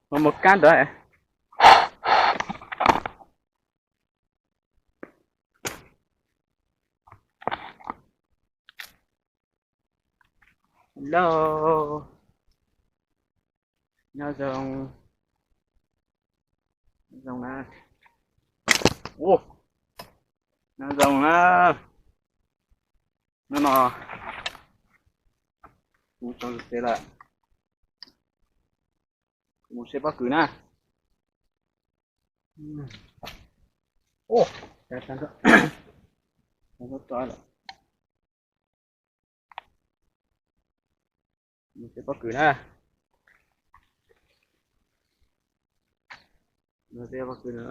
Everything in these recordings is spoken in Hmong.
Mus mus kab ntawd. Hello. Nyob zoo. Nyob zoo na. Ua, nyob zoo na. Hnub no kuv tau lawm, mus saib pob kws na. Ua, mus saib pob kws na. Mus saib pob kws na.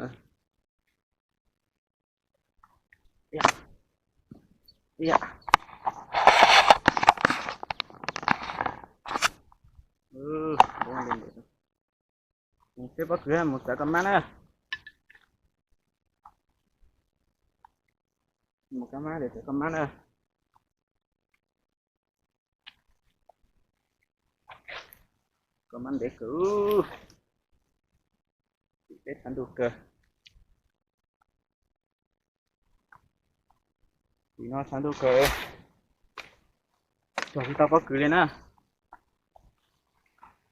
Mus saib pob kws, mus xav koj mab na. Mus koj mab, xav koj mab na. Koj mab ntev kawg, tim teb tshav ntuj kawg. Tim no tshav ntuj kawg, cog tsis tau pob kws li na.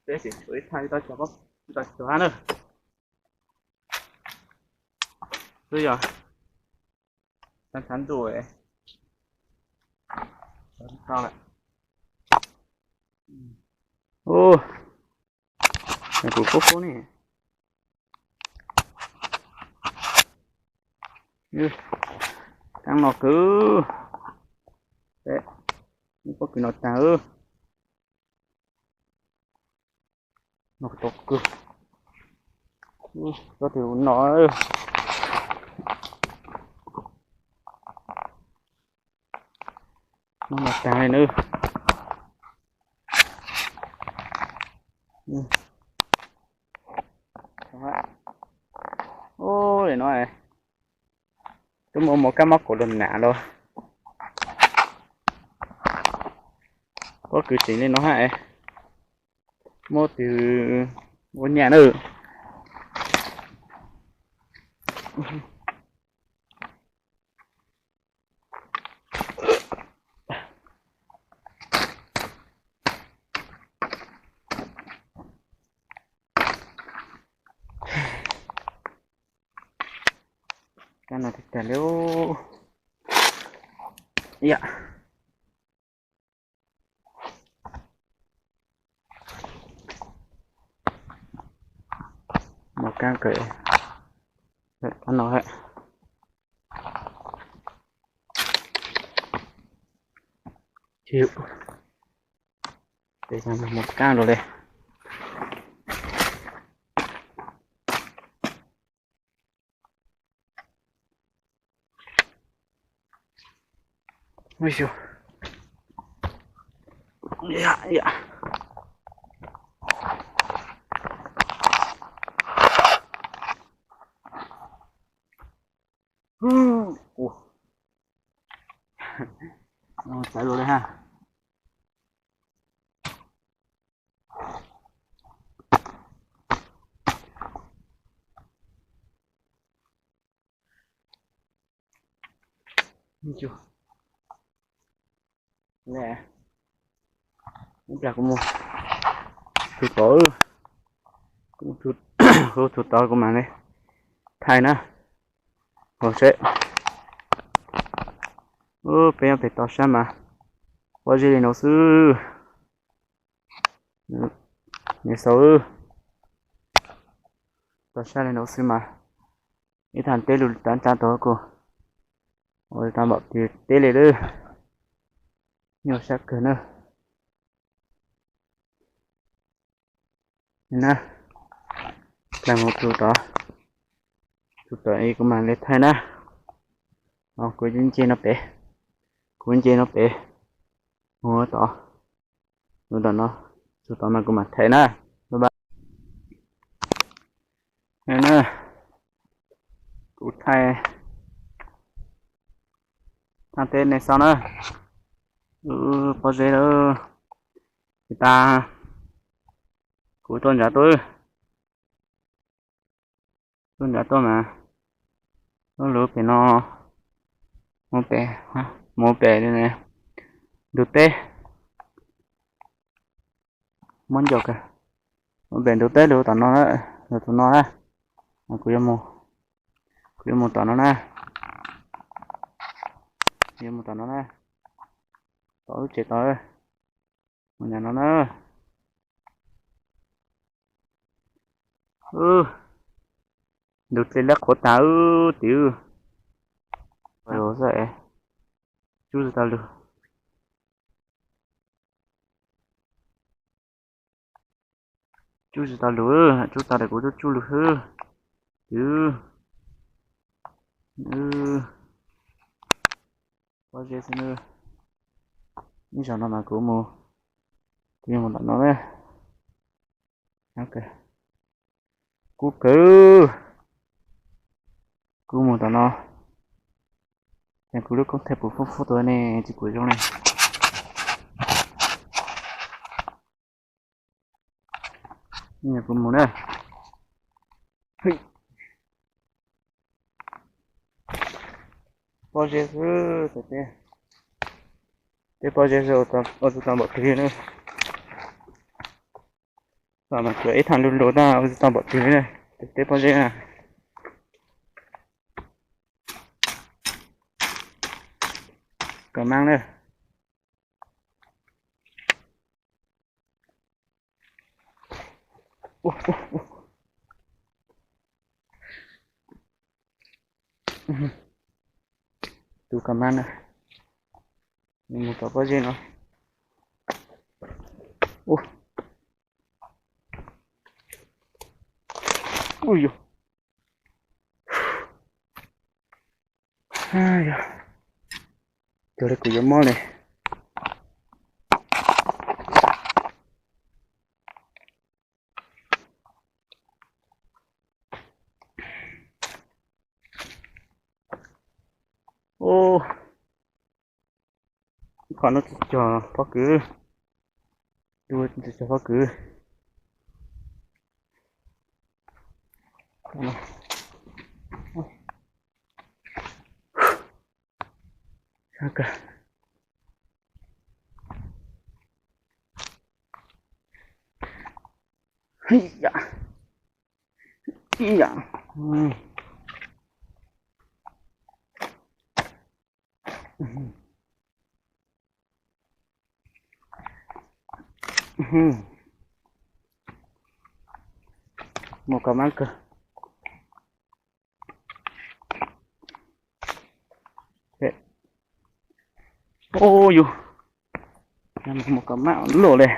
Peb sim tshuav ib thaj tsis tau cog, tsis tau cog na. Twb yog tshav ntuj, tau lawm. Ua, kuv kub kub ne. Taab no kawg, pob kws no taag. No tau kawg, tsob twg no, no taag li na. Ua li no, twb muaj muaj kab mob kaus lwm nam los, pob kws tseem li no hab, muab twg ua nyaj na. Kab no tag tag li. Yam, mos kab kawg, no, mos kab rau li. Txawv lug li ha. Ib plag kuv mus txug tod, kuv txug tod kuv mam li thaij na. Ho seb, peb nyob pem toj sab mas pob zeb li no xwb. Nej xauj, toj sab li no xwb mas ib thaj teb lug tav ntsa tod kuj ua tau npaum twg teb li lawm. Nyuaj sab kawg na. Na, plag mus txug tod, txug tod kuv mam li thaij na. Kuv nce no pem, kuv nce no pem, mus tod, mus tom no, txug tod mas kuv mam thaij na. Bye bye. Na, kuv thaij thaj teb nej xauj na. Pob zeb lawm. Tsis tas, kuv tuaj ntsav tuaj. Tuaj nrad tuaj mas, tuaj lug pem no, mus pem, mus pem ntug teb, muab ncau kawg, mus pem ntug teb lug tom no, lug tom no na, kuv yuav mus, kuv yuav mus tom no na, yuav mus tom no na, tom lub tsev tod, mus nrad no na. Ntug dlej lab qhuav tas tid, xwb, tsub tsis tau lug, tsub tsis tau lug, tsub tau tes kuv tsub tsub lug xwb, tid. Pob zeb xwb, ib zaug no mas kuv mus, kuv yuav mus tom no na. Kub kawg, kuv mus tom no, ces kuv lub koob thaij puv foob foob tuaj ne, tsis pum zoo ne. Kuv mus na. Pob zeb xwb, teb pob zeb xwb, ua tsis tau npaum twg na. Mas tsuas ib thaaj lug lug tag ua tsis tau npaum twg na, teb pob zeb na. Kawg mas na. Tus kawg mas na, mus tom pob zeb no. Ui yog, cuag li kuv yuav mob li. Qhov no tsis cog pob kws, tsis cog pob kws. Mus kov mab kawg. Ub yus, mus kov mab luaj li.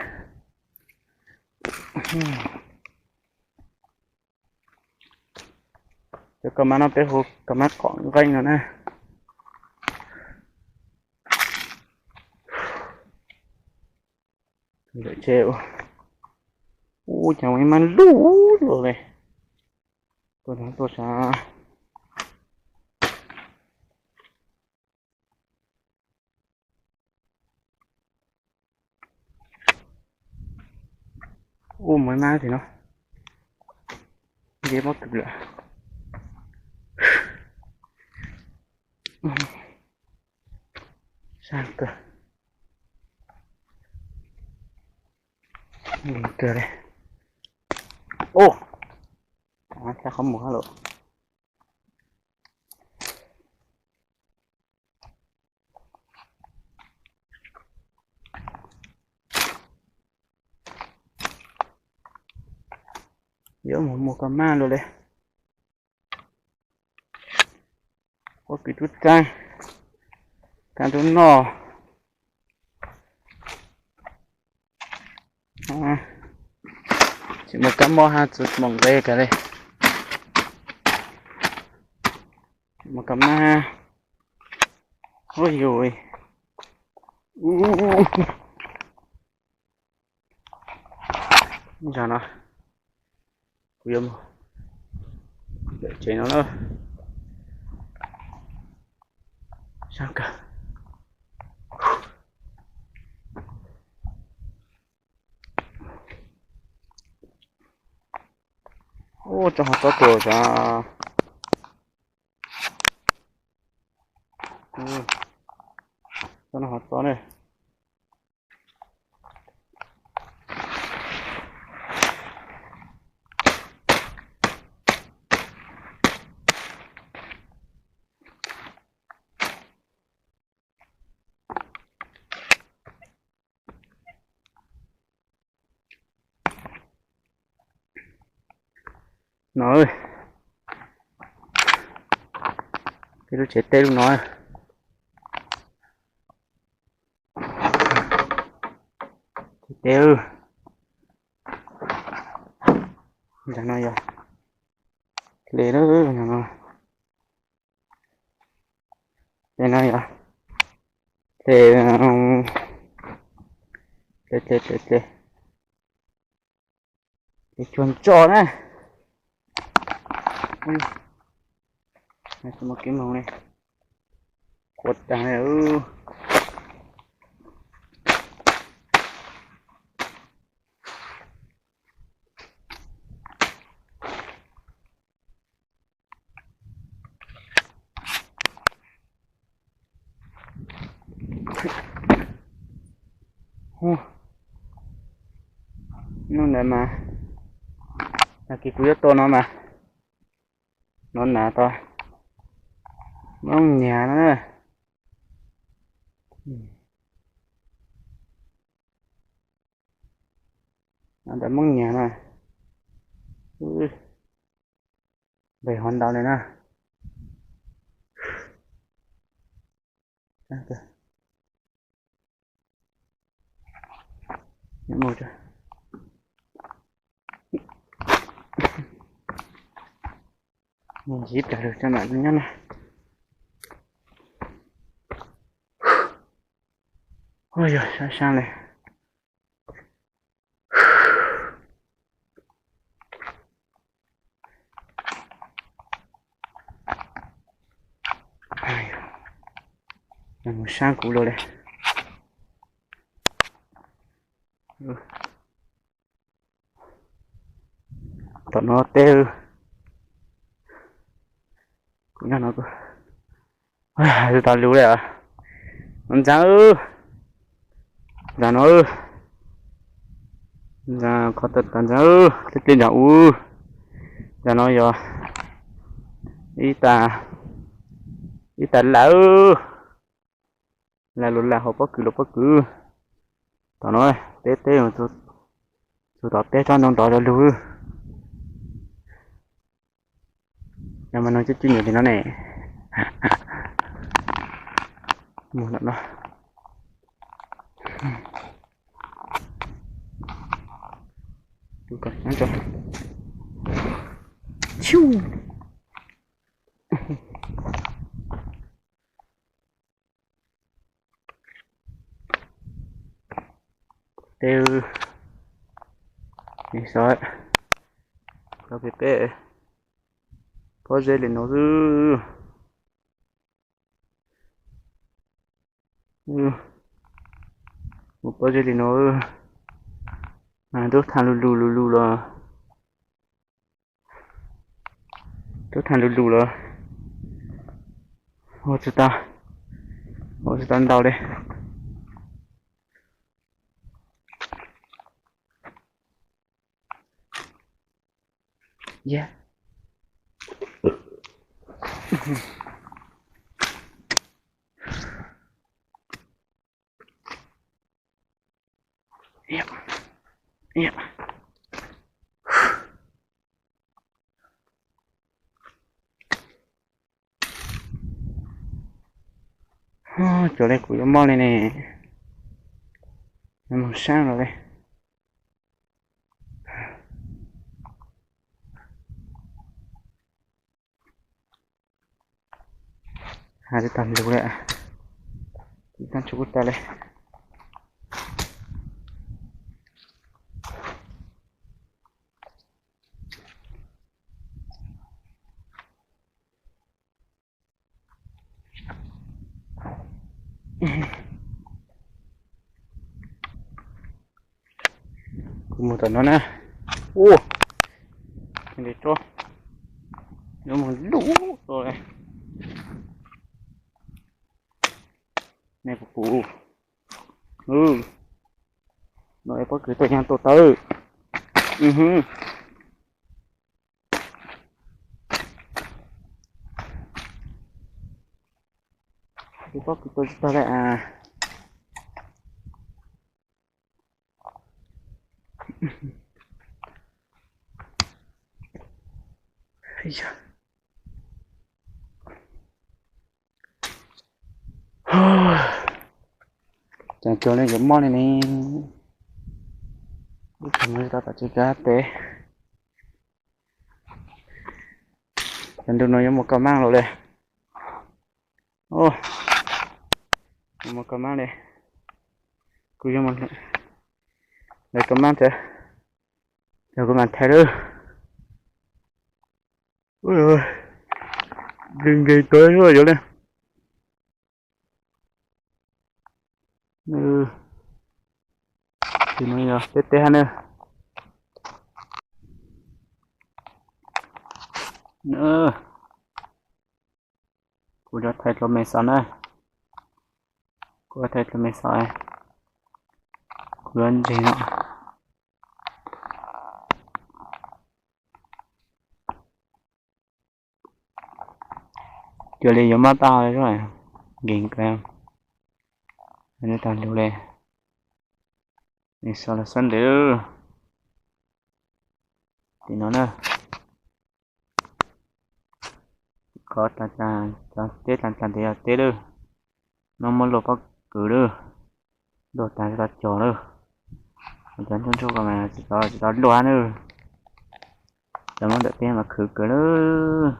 Cov kov mab no peb hu kov mab qom nqeeb no na. Ntawm tsev ua, ub, cas ua ib mab luj luj li. Tuaj no tuaj sav. Ub, muaj ib mab tim no, nce pob kws lawm. Sab kawg, kawg li. Ub, txhaj qhov mus hab lawm. Yuav mus mus kov mab luaj li. Pob kws tub txaab, kab tub noj. Tsis muaj kab mob hab txwv mus nqe kag li. Tsis muaj kab mab. Ub yus, zaum no kuv yuav mus tsev no na. Sab kawg. Ub, tsob hov tob tuag sav. Tsob no ho txob na. No, peb lub tsev teb lub no. Tsev teb, ntawm no yog hle, hle no yog hle, hle, hle, hle, hle tsuag ntso na. Mus kev moog li, qua taag li. Nub ntawd mas, tag kis kuv yuav tua no mas, no nas tau moob nyag no na. Ntawm moob nyag no, npeg hov ntau li na. Ntsib plag lug coj mam nyob na. Ua yog sab sab li. Mus sab kuv lug li. Tom no teb, kuv nyob no, tau lug li. Ntxaag, ntxaag no, ntxaag qhov tau ntxaag, teb teb ntxaag u, ntxaag no yog ib tas, ib tas lawm, lawm lug lawm hauv pob kws lug pob kws. Tom no teb teb, txug tom teb tsob ntoo tod lug. Yog mas no cib cib nyuam li no ne. Mus ntawm no. Teb, tau peb, peb pob zeb li no xwb. Mus pob zeb li no, tub thaam lug lug lug lug los, tub thaam lug lug los, ua tsi tau, ua tsi tau ntau li. Cuag li kuv yuav mob li ne, moog sab los li. Has tsis tau lug li, tsis tau tshua kuj tau li. Kuv mus tom no na. Ua, tsob, yuav moog lub tod li. Ub, no pob kws tuaj yog tus tawv. Pob kws tuaj tsis tag li as. Cas cuag li yuav mob li ne. Ib tug no tau tom tsev kab teb. Cov ntu no yuav mus kau mab lawm li. Yuav mus kau mab li. Kuv yuav mus lawv kau mab thiab. Yog kuv mam thaiv lawm. Nkees nkees tuaj yuav li. Tus no yog teb teb hab na. Kuv yuav thaij dlua me xov na. Kuv yuav thaij dlua me xov. Kuv yuav ntseg no. Cuag li yuav mob tag li, nkees kawg. Tag lug li, xov los xab ntawd. Tim no na. Qhov teb tag tag ntawd yog teb lawm. No muab luaj pob kws lawm. Luaj tag tsis tau cog lawm. Cov ntsuag ntsuag ko mas tsis tau, tsis tau luaj na. Cov Hmoob ntawm teb mas khwv kawg lawm.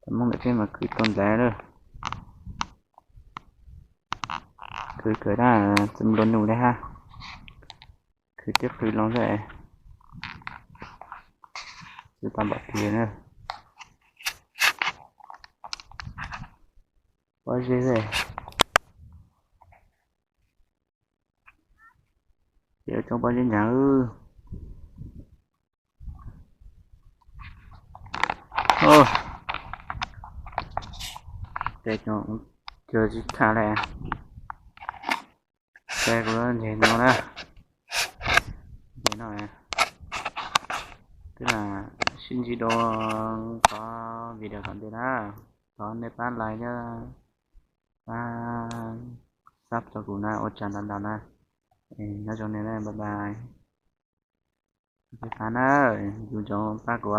Cov Hmoob ntawm teb mas khwv tau ntaiv lawm. Khwv kawg na, tsis muaj nus li hab. Khwv tib qhwv loo xwb. Tsis tau npam tiag na. Pob zeb xwb. Ces tsoob pob zeb nyav. Ces cuag tsis tham li. Ces kuv ntseg no na. Ntseg no. Twb lam sib ntsib dua qhov video tom ntej na. Thov nej pab like thiab pab sub rau kuv na, ua tsaug ntau ntau na. Nyob zoo nej, bye bye. Peb pab na, yus tsoom pab kuv.